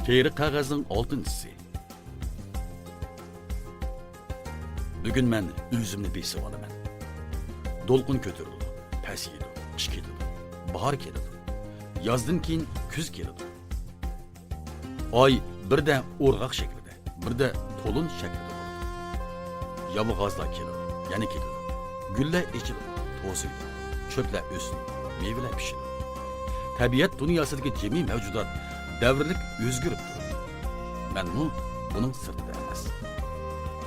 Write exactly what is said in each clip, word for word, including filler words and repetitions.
قېرى قەغەزنىڭ ئالتىنچىسى. بۈگۈن مەن ئۆزۈمنى بېسىۋالىمەن. دولقۇن كۆتۈرۈلىدۇ، پەسىيىدۇ، قىش كېتىدۇ، باھار كېلىدۇ. يازدىن كېيىن كۈز كېلىدۇ. ئاي بىردە ئورغاق شەكلىدە، بىردە تولۇن شەكلىدە بولىدۇ. يامغۇر غازلار كېلىدۇ، يەنە كېتىدۇ. گۈللەر ئېچىلىدۇ، توزۇيدۇ. چۆپلەر ئۆسىدۇ، مېۋىلەر پىشىدۇ. تەبىئەت دۇنياسىدىكى جىمىي مەۋجۇدات دەۋرلىك ئۆزگىرىپ تۇرىدۇ. مەنمۇ بۇنىڭ سىرتىدا ئەمەس.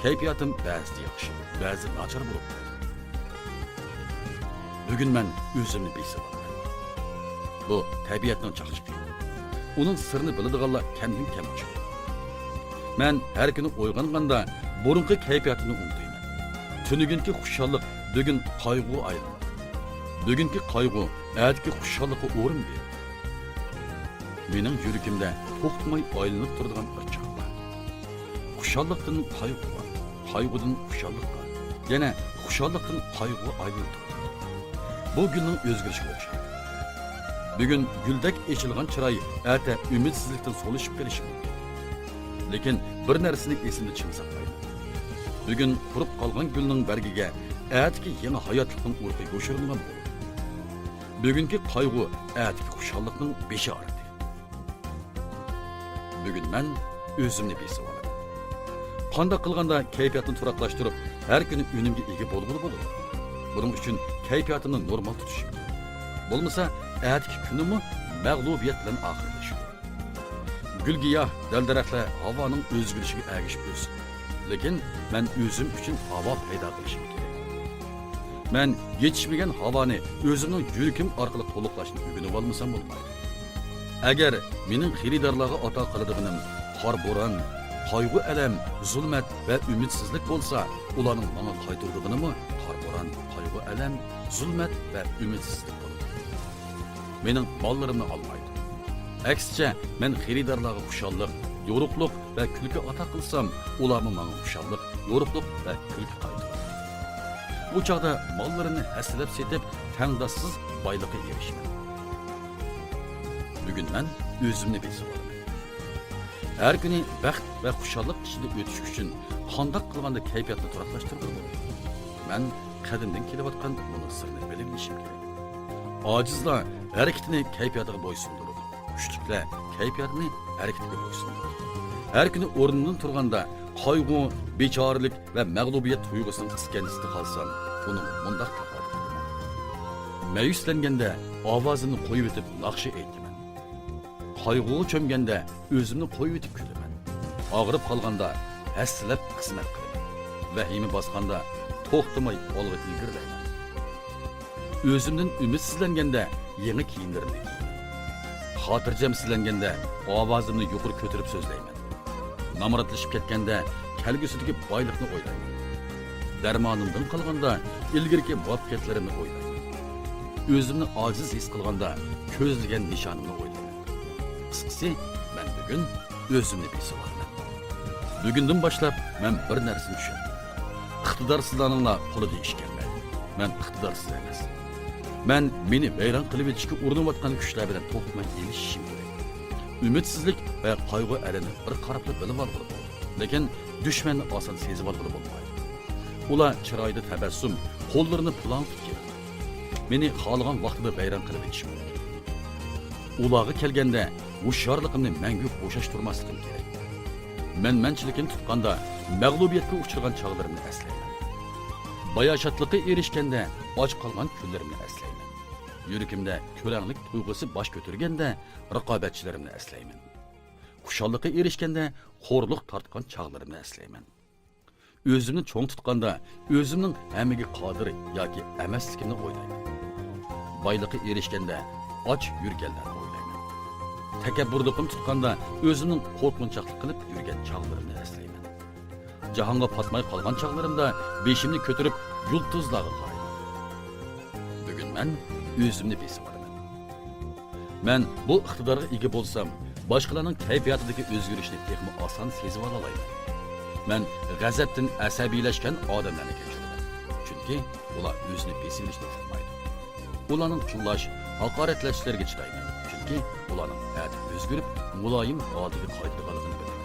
كەيپىياتىم بەزىدە ياخشى، بەزىدە ناچار بولۇپ قالىدۇ. بۈگۈن مەن ئۆزۈمنى بېسىۋالىمەن. بۇ تەبىئەتنىڭ چاقچىقى. ئۇنىڭ سىرىنى بىلىدىغانلار كەمدىن كەم ئۇچرايدۇ. مەن ھەر كۈنى ئويغانغاندا بۇرۇنقى كەيپىياتىمنى ئۇنتۇيمەن. تۈنۈگۈنكى خۇشاللىق بۈگۈن قايغۇغا ئايلىنىدۇ. بۈگۈنكى قايغۇ ئەتىكى خۇشاللىققا ئورۇن بېرىدۇ. مېنىڭ يۈرىكىمدە توختىماي ئايلىنىپ تۇرىدىغان بىر چاغ بار. خۇشاللىقتىن قايغۇغا، قايغۇدىن خۇشاللىققا، يەنە خۇشاللىقتىن قايغۇغا ئايلىنىپ تۇرىدۇ. بۇ گۈلنىڭ ئۆزگىرىشىگە ئوخشايدۇ. بۈگۈن گۈلدەك ئېچىلغان چىراي ئەتە ئۈمىدسىزلىكتىن سولىشىپ قېلىشى مۇمكىن. لېكىن بىر نەرسىنى ئېسىمدە چىڭ ساقلايمەن. بۈگۈن قۇرۇپ قالغان گۈلنىڭ بەرگىگە ئەتىكى يېڭى ھاياتلىقنىڭ ئۇرۇقى يوشۇرۇنغان بولىدۇ. بۈگۈنكى قايغۇ ئەتىكى خۇشاللىقنىڭ بېشارىتى. بۈگۈن مەن ئۆزۈمنى بېسىۋالىمەن. قانداق قىلغاندا كەيپىياتنى تۇراقلاشتۇرۇپ، ھەر كۈنى ئۈنۈمگە ئىگە بولغىلى بولىدۇ؟ بۇنىڭ ئۈچۈن كەيپىياتىمنى نورمال تۇتۇشۇم كېرەك. بولمىسا، ئەتىكى كۈنۈممۇ مەغلۇبىيەت بىلەن ئاخىرلىشىدۇ. گۈل-گىياھ، دەل-دەرەخلەر ھاۋانىڭ ئۆزگىرىشىگە ئەگىشىپ ئۆسىدۇ. لېكىن مەن ئۆزۈم ئۈچۈن ھاۋا پەيدا قىلىشىم كېرەك. مەن يېتىشمىگەن ھاۋانى ئۆزۈمنىڭ يۈرىكىم ئارقىلىق تولۇقلاشنى ئۆگىنىۋالمىسام بولمايدۇ. ئەگەر مېنىڭ خېرىدارلارغا ئاتا قىلىدىغىنىم قار-بوران، قايغۇ-ئەلەم، زۇلمەت ۋە ئۈمىدسىزلىك بولسا، ئۇلارنىڭ ماڭا قايتۇرىدىغىنىمۇ قار-بوران، قايغۇ-ئەلەم، زۇلمەت ۋە ئۈمىدسىزلىك بولىدۇ. مېنىڭ ماللىرىمنى ئالمايدۇ. ئەكسىچە، مەن خېرىدارلارغا خۇشاللىق، يورۇقلۇق ۋە كۈلكە ئاتا قىلسام، ئۇلارمۇ ماڭا خۇشاللىق، يورۇقلۇق ۋە كۈلكە قايتۇرىدۇ. بۇ چاغدا ماللىرىمنى ھەسسىلەپ سېتىپ، تەڭداشسىز بايلىققا ئېرىشىمەن. بۈگۈن مەن ئۆزۈمنى بېسىۋالىمەن. ھەر كۈنى بەخت ۋە خۇشاللىق ئىچىدە ئۆتۈش ئۈچۈن قانداق قىلغاندا كەيپىياتنى تۇراقلاشتۇرغىلى بولىدۇ؟ مەن قەدىمدىن كېلىۋاتقان بۇنىڭ سىرىنى بىلىۋېلىشىم كېرەك. ئاجىزلار ھەرىكىتىنى كەيپىياتىغا بويسۇندۇرىدۇ. كۈچلۈكلەر كەيپىياتىنى ھەرىكىتىگە بويسۇندۇرىدۇ. ھەر كۈنى ئورنۇمدىن تۇرغاندا قايغۇ، بىچارىلىك ۋە مەغلۇبىيەت تۇيغۇسىنىڭ ئىسكەنجىسىدە قالسام، ئۇنىڭغا مۇنداق تاقابىل تۇرىمەن. مەيۈسلەنگەندە ئاۋازىمنى قويۇۋېتىپ ناخشا ئېيتىمەن. قايغۇغا چۆمگەندە ئۆزۈمنى قويۇۋېتىپ كۈلىمەن. ئاغرىپ قالغاندا ھەسسىلەپ خىزمەت قىلىمەن. ۋەھىمە باسقاندا توختىماي ئالغا ئىلگىرىلەيمەن. ئۆزۈمدىن ئۈمىدسىزلەنگەندە يېڭى كىيىملىرىمنى كىيىمەن. خاتىرجەمسىزلەنگەندە ئاۋازىمنى يۇقىرى كۆتۈرۈپ سۆزلەيمەن. نامراتلىشىپ كەتكەندە كەلگۈسىدىكى بايلىقنى ئويلايمەن. دەرمانىمدىن قالغاندا ئىلگىرىكى مۇۋەپپەقىيەتلىرىمنى ئويلايمەن. ئۆزۈمنى ئاجىز ھېس قىلغاندا كۆزلىگەن نىشانىمنى ئويلايمەن. قىسقىسى، مەن بۈگۈن ئۆزۈمنى بېسىۋالىمەن. بۈگۈندىن باشلاپ مەن بىر نەرسىنى چۈشەندىم. ئىقتىدارسىزلارنىڭلا قولىدىن ئىش كەلمەيدۇ. مەن ئىقتىدارسىز ئەمەس. مەن مېنى ۋەيران قىلىۋېتىشكە ئۇرۇنۇۋاتقان كۈچلەر بىلەن توختىماي ئېلىشىشىم كېرەك. ئۈمىدسىزلىك ۋە قايغۇ ئەلىنى بىر قاراپلا بىلىۋالغىلى بولىدۇ، لېكىن دۈشمەننى ئاسان سېزىۋالغىلى بولمايدۇ. ئۇلار چىرايىدا تەبەسسۇم، قوللىرىنى پۇلاڭ تۇتۇپ كېلىدۇ. مېنى خالىغان ۋاقتىدا ۋەيران قىلىۋېتىشى مۇمكىن. ئۇلارغا كەلگەندە، ھوشيارلىقىمنى مەڭگۈ بوشاشتۇرماسلىقىم كېرەك. مەنمەنچىلىكىم تۇتقاندا، مەغلۇبىيەتكە ئۇچرىغان چاغلىرىمنى ئەسلەيمەن. باياشاتلىققا ئېرىشكەندە، ئاچ قالغان كۈنلىرىمنى ئەسلەيمەن. يۈرىكىمدە كۆرەڭلىك تۇيغۇسى باش كۆتۈرگەندە، رىقابەتچىلىرىمنى ئەسلەيمەن. خۇشاللىققا ئېرىشكەندە، خورلۇق تارتقان چاغلىرىمنى ئەسلەيمەن. ئۆزۈمنى چوڭ تۇتقاندا، ئۆزۈمنىڭ ھەممىگە قادىر ياكى ئەمەسلىكىمنى ئويلايمەن. بايلىققا ئېرىشكەندە، ئاچ يۈرگەنلەرنى ئويلايمەن. تەكەببۇرلۇقۇم تۇتقاندا، ئۆزۈمنىڭ قورقۇنچاقلىق قىلىپ يۈرگەن چاغلىرىمنى ئەسلەيمەن. جاھانغا پاتماي قالغان چاغلىرىمدا بېشىمنى كۆتۈرۈپ يۇلتۇزلارغا قارايمەن. بۈگۈن مەن ئۆزۈمنى بېسىۋالىمەن. مەن بۇ ئىقتىدارغا ئىگە بولسام، باشقىلارنىڭ كەيپىياتىدىكى ئۆزگىرىشنى تېخىمۇ ئاسان سېزىۋالالايمەن. مەن غەزەپتىن ئەسەبىيلەشكەن ئادەملەرنى كەچۈرىمەن، چۈنكى ئۇلار ئۆزىنى بېسىۋېلىشنى ئۇقمايدۇ. ئۇلارنىڭ قىللاش، ھاقارەتلەشلىرىگە چىدايمەن، چۈنكى ئىكەنكى، ئۇلارنىڭ ئەتە ئۆزگىرىپ، مۇلايىم ھالىتىگە قايتىدىغانلىقىنى بىلىمەن.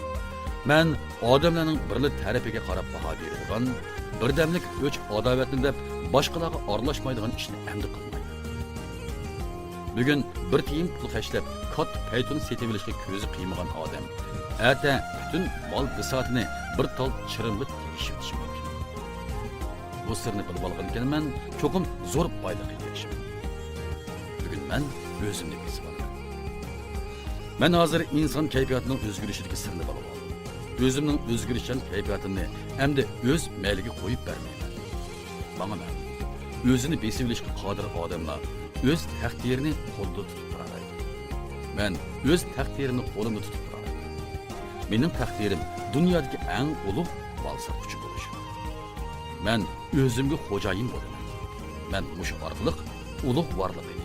مەن ئادەملەرنىڭ بىرلا تەرىپىگە قاراپ باھا بېرىدىغان، بىردەملىك ئۆچ-ئاداۋەتنى دەپ، باشقىلارغا ئارىلاشمايدىغان ئىشنى ئەمدى قىلمايمەن. بۈگۈن بىر تىيىن پۇل خەجلەپ، كاتتا پەيتۇن سېتىۋېلىشقا كۆزى قىيمىغان ئادەم، ئەتە پۈتۈن مال بىساتىنى بىر تال چىرىمغا تېگىشىۋېتىشى مۇمكىن. بۇ سىرنى بىلىۋالغانىكەنمەن، چوقۇم زور بايلىققا ئېرىشىمەن. بۈگۈن مەن ئۆزۈمنى بېسىۋالىمەن. مەن ھازىر ئىنسان كەيپىياتىنىڭ ئۆزگىرىشىدىكى سىرنى بىلىۋالدىم. ئۆزۈمنىڭ ئۆزگىرىشچان كەيپىياتىمنى ئەمدى ئۆز مەيلىگە قويۇپ بەرمەيمەن. ماڭا مەلۇم، ئۆزىنى بېسىۋېلىشقا قادىر ئادەملەر ئۆز تەقدىرىنى قولىدا تۇتۇپ تۇرالايدۇ. مەن ئۆز تەقدىرىمنى قولۇمدا تۇتۇپ تۇرالايمەن. مېنىڭ تەقدىرىم دۇنيادىكى ئەڭ ئۇلۇغ مال ساتقۇچى بولۇش. مەن ئۆزۈمگە خوجايىن بولىمەن. مەن مۇشۇ ئارقىلىق ئۇلۇغ بارلىققا